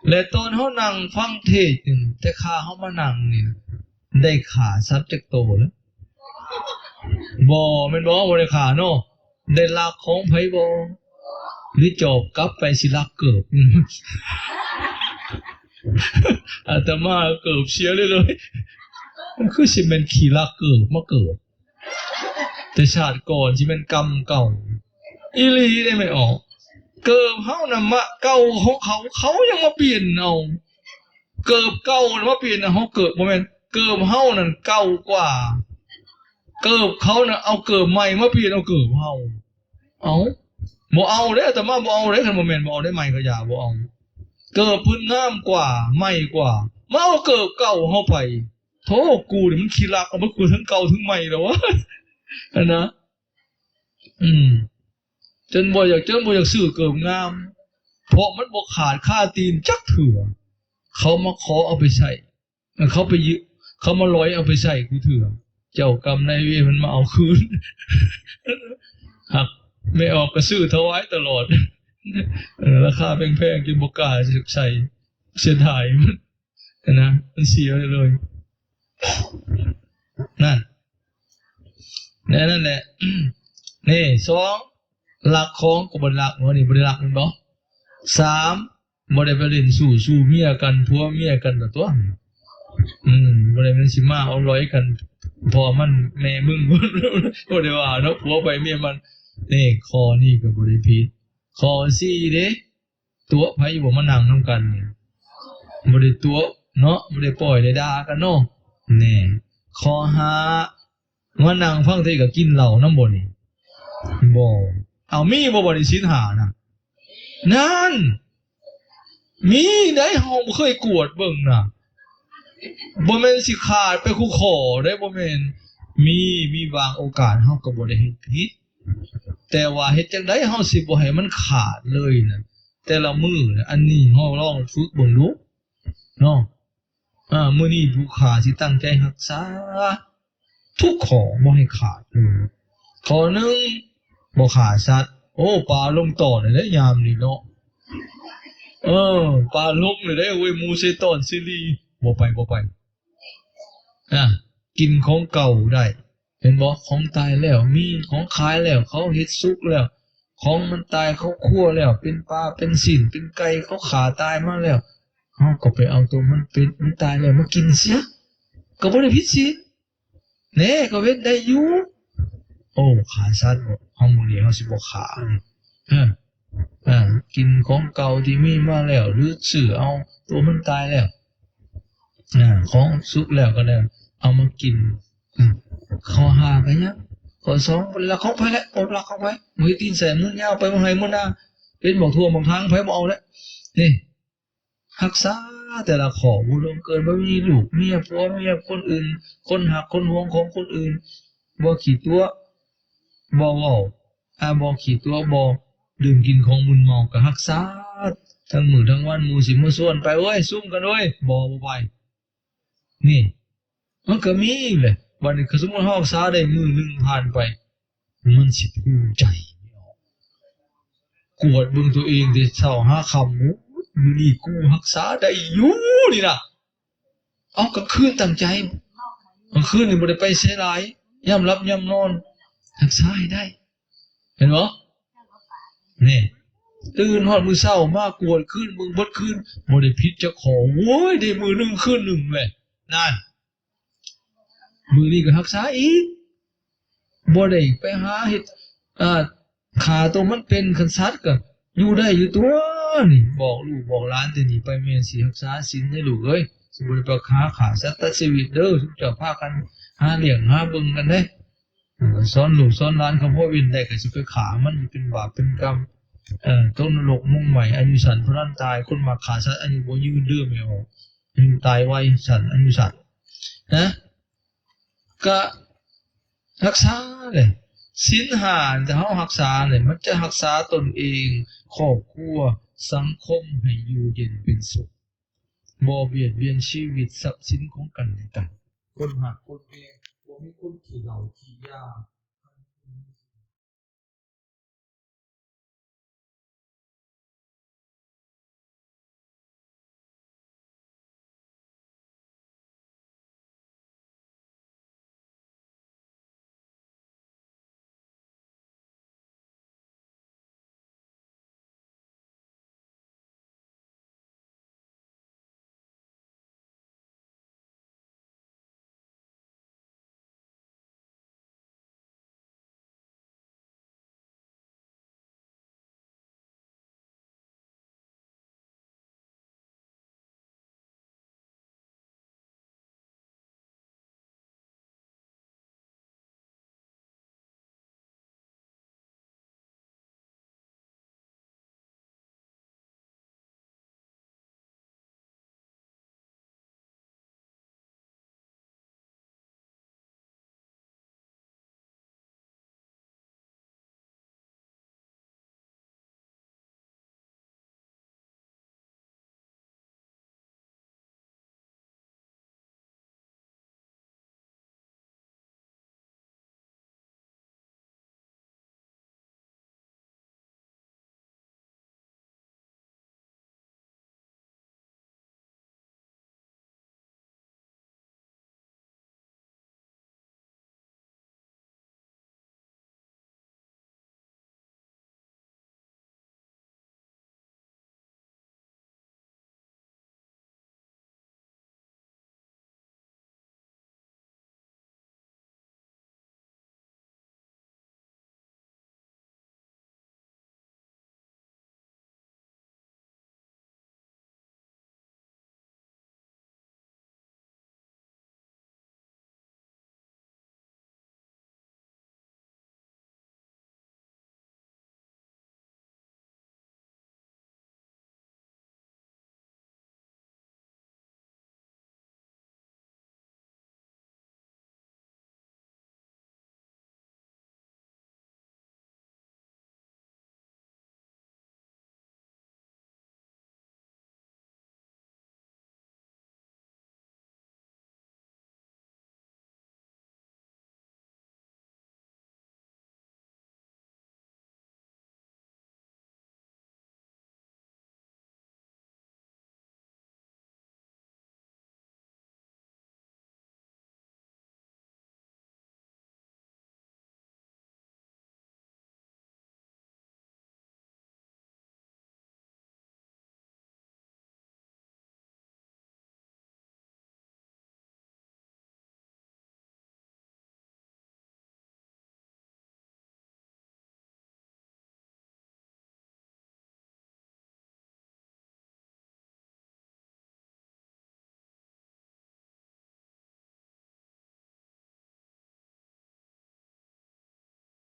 ແລະຕອນເຮົານັ່ງຟັງເທດນີ້ ແຕ່ຂ້າເຮົາມານັ່ງນີ້ ໄດ້ຂ້າສັດຈັກໂຕແລ້ວ? ບໍ່ແມ່ນບໍ່? ບໍ່ໄດ້ຂ້າເນາະ. ໄດ້ລັກຂອງໃຜບໍ່? ຫຼືຈອບກັບໄປຊິລັກເກີບ? ອາດຕະມາເກີບເສຍເລີຍ, ເລີຍ. ຄືຊິແມ່ນຂີ້ລັກເກີບມາເກີດ. ແຕ່ຊາດກ່ອນຊິແມ່ນກຳເກົ່າ. ອີ່ຫຼີເດ້ແມ່ອອກ. ເກີບເຮົານະມະເກົ່າຂອງເຂົາ, ເຂົາຍັງມາປ່ຽນເອົາ. ເກີບເກົ່ານະມາປ່ຽນເອົາ, ເຮົາເກີບ, ບໍ່ແມ່ນ, ເກີບເຮົານັ້ນເກົ່າກວ່າ. ເກີບເຂົານະເອົາເກີບໃໝ່ມາປ່ຽນເອົາເກີບເຮົາ. ເອົ້າ, ບໍ່ເອົາເດ້, ອາດຕະມາບໍ່ເອົາເດ້, ຄັນບໍ່ແມ່ນບໍ່ເອົາເດ້, ໃໝ່ກໍຢ່າ, ບໍ່ເອົາ. ເກີບເພິ່ນງາມກວ່າ, ໃໝ່ກວ່າ, ມາເອົາເກີບເກົ່າເຮົາໄປ. ໂທ້ ກູນີ້ມັນຂີ້ລັກເອົາໝົດ, ກູທັງເກົ່າທັງໃໝ່ແລ້ວວະ ຫັ້ນນະ. ອືມ ຈົນບໍ່ຢາກ, ຈົນບໍ່ຢາກຊື້ເກີບງາມ, ເພາະມັນບໍ່ຂາດຄາຕີນຈັກເທື່ອ. ເຂົາມາຂໍເອົາໄປໃຊ້, ເຂົາໄປຢືມ, ເຂົາມາຫຼອຍເອົາໄປໃຊ້ກູເທື່ອ. ເຈົ້າກຳນາຍເວນມັນມາເອົາຄືນ. ຫາກແມ່ອອກກໍຊື້ຖວາຍຕະຫຼອດ. ເອີ ລາຄາແພງໆ ຈົນບໍ່ກ້າໃສ່. ເສຍດາຍມັນນະ ມັນເສຍໄປເລີຍ ນັ້ນ ແນວນັ້ນແຫຼະ ນີ້ ສອງ ລັກຂອງກໍບໍ່ໄດ້ລັກ ອັນນີ້ບໍ່ໄດ້ລັກແມ່ນບໍ່? ສາມ ບໍ່ໄດ້ໄປຫຼິ້ນຊູ້ ຊູ້ເມຍກັນ ຜົວເມຍກັນຕົວະ ອືມ ບໍ່ໄດ້ແມ່ນຊິມາເອົາລອຍກັນ ພໍ່ມັນແມ່ມຶງ ບໍ່ໄດ້ວ່າເນາະ ຜົວໃຜເມຍມັນ ນີ້ ຂໍ້ນີ້ກໍບໍ່ໄດ້ຜິດ ຂໍ້ສີ່ເດ້ ຕົວະໃຜຢູ່ບໍ່ມານັ່ງນຳກັນນີ້ ບໍ່ໄດ້ຕົວະເນາະ ບໍ່ໄດ້ປ່ອຍໄດ້ດ່າກັນເນາະ ແນ່ ຂໍ້ຫ້າ ມານັ່ງຟັງເທດກໍກິນເຫຼົ້ານຳບໍ່ນີ້ ບໍ່ ເອົາ ມີບໍ່ບັດນີ້ ສິນຫ້ານະ ນັ້ນ ມີໄດ໋ ເຮົາບໍ່ເຄີຍກວດເບິ່ງນະ ບໍ່ແມ່ນຊິຂາດໄປຄູ່ຂໍ້ໄດ໋ ບໍ່ແມ່ນ ມີ ມີບາງໂອກາດເຮົາກໍບໍ່ໄດ້ເຮັດຜິດ ແຕ່ວ່າເຮັດຈັ່ງໃດເຮົາຊິບໍ່ໃຫ້ມັນຂາດເລີຍນະ ແຕ່ລະມື້ນະ ອັນນີ້ເຮົາລອງຝຶກເບິ່ງດູເນາະ ອາ ມື້ນີ້ຜູ້ຂ້າຊິຕັ້ງໃຈຮັກສາທຸກຂໍ້ບໍ່ໃຫ້ຂາດເລີຍ ຂໍ້ໜຶ່ງ ບໍ່ຂ້າສັດ ໂອ້ ປາລົງຕອນແລ້ວຍາມນີ້ເນາະ ເອີ ປາລົງແລ້ວເດ້ ໂອ້ຍ ໝູເສຕອນເສລີ ບໍ່ໄປ ບໍ່ໄປ ອາ ກິນຂອງເກົ່າໄດ້ ເຫັນບໍ່? ຂອງຕາຍແລ້ວມີ ຂອງຂາຍແລ້ວ ເຂົາເຮັດສຸກແລ້ວ ຂອງມັນຕາຍເຂົາຄົວແລ້ວ ເປັນປາເປັນຊີ້ນເປັນໄກ່ ເຂົາຂ້າຕາຍມາແລ້ວ ເຮົາກໍໄປເອົາໂຕມັນເປັນ ມັນຕາຍແລ້ວມາກິນເສຍ ກໍບໍ່ໄດ້ຜິດສິນ ແນ່ ກໍເວັນໄດ້ຢູ່ ໂອ້ ຂ້າສັດບໍ່ ເຮົາມື້ນີ້ເຮົາຊິບໍ່ຂ້າ ເອີ ເອີ ກິນຂອງເກົ່າທີ່ມີມາແລ້ວ ຫຼື ຊື້ເອົາໂຕມັນຕາຍແລ້ວ ອາ ຂອງສຸກແລ້ວກໍໄດ້ເອົາມາກິນ ອືມ ຂໍ້ຫ້າກໍຍັງ ຂໍ້ສອງບໍ່ໄດ້ລັກຂອງໃຜແຫຼະ ບໍ່ລັກຂອງໃຜ ບໍ່ເຮັດຕີນແສນມືຍາວໄປເມືອງໄຮ່ເມືອງນາ ເປັນບັກຖົ່ວບັກຖາງໃຜບໍ່ເອົາແຫຼະ ນີ້ ຮັກສາແຕ່ລະຂໍ້ ບໍ່ລ່ວງເກີນ ບໍ່ມີລູກເມຍ ຜົວເມຍຄົນອື່ນ ຄົນຮັກຄົນຫວງຂອງຄົນອື່ນ ບໍ່ຂີ້ຕົວະ ບໍ່ເວົ້າ ອາ ບໍ່ຂີ້ຕົວະ ບໍ່ດື່ມກິນຂອງມຶນເມົາ ກໍຮັກສາທັງມື້ທັງວັນ ໝູ່ຊິມາຊວນໄປ ເອີຍ ຊຸມກັນເອີຍ ບໍ່ ບໍ່ໄປ ນີ້ ມັນກໍມີແຫຼະ ບັດນີ້ ຄັນສົມມຸດເຮົາຮັກສາໄດ້ມື້ໜຶ່ງຜ່ານໄປ ມັນຊິພູມໃຈ ກວດເບິ່ງຕົວເອງແຕ່ເຊົ້າຫາຄ່ຳ ໂອ້ຍ ມື້ນີ້ກູຮັກສາໄດ້ຢູ່ນີ້ນະ ເອົາ ກາງຄືນຕັ້ງໃຈ ກາງຄືນນີ້ບໍ່ໄດ້ໄປໃສຫຼາຍ ຍາມຫຼັບຍາມນອນ ຮັກສາໃຫ້ໄດ້ ເຫັນບໍ່? ນີ້ ຕື່ນຮອດມື້ເຊົ້າມາກວດຄືນເບິ່ງເບິດຄືນ ບໍ່ໄດ້ຜິດຈັກຂໍ້ ໂອ້ຍ ໄດ້ມື້ໜຶ່ງຄືນໜຶ່ງແຫຼະ ນັ້ນ ມື້ນີ້ກໍຮັກສາອີກ ບໍ່ໄດ້ໄປຫາເຮັດ ອາ ຂ້າໂຕມັນເປັນ ຄັນສັດກໍຢູ່ໄດ້ຢູ່ຕົວະ ນີ້ ບອກລູກບອກຫຼານແຕ່ນີ້ໄປ ແມ່ຊິຮັກສາສິນເດີລູກເອີຍ ຊິບໍ່ໄດ້ໄປຫາຂ້າສັດຕັດຊີວິດເດີ ຊຸມເຈົ້າພາກັນຫາລ້ຽງຫາເບິ່ງກັນເດ້ ເອີ ສອນລູກສອນຫຼານ ຄັນພໍເວັ້ນໄດ້ກໍຊິໄປຂ້າມັນ ເປັນບາບເປັນກຳ ເອີ ຕົກນະລົກໝົງໄໝ້ ອາຍຸສັ້ນເທົ່ານັ້ນຕາຍ ຄົນມັກຂ້າສັດອາຍຸບໍ່ຍືນເດີແມ່ອອກ ອາຍຸຕາຍໄວ ສັ້ນ ອາຍຸສັ້ນ ນະ ກະຮັກສາແຫຼະ ສິນຫ້າ ຖ້າເຮົາຮັກສາແຫຼະ ມັນຈະຮັກສາຕົນເອງ ຄອບຄົວ ສັງຄົມໃຫ້ຢູ່ເຢັນເປັນສຸກ ບໍ່ບຽດບຽນຊີວິດຊັບສິນຂອງກັນແລະກັນ ຄົນຮັກຄົນແພງ ບໍ່ມີຄົນຂີ້ເຫຼົ້າຂີ້ຢາ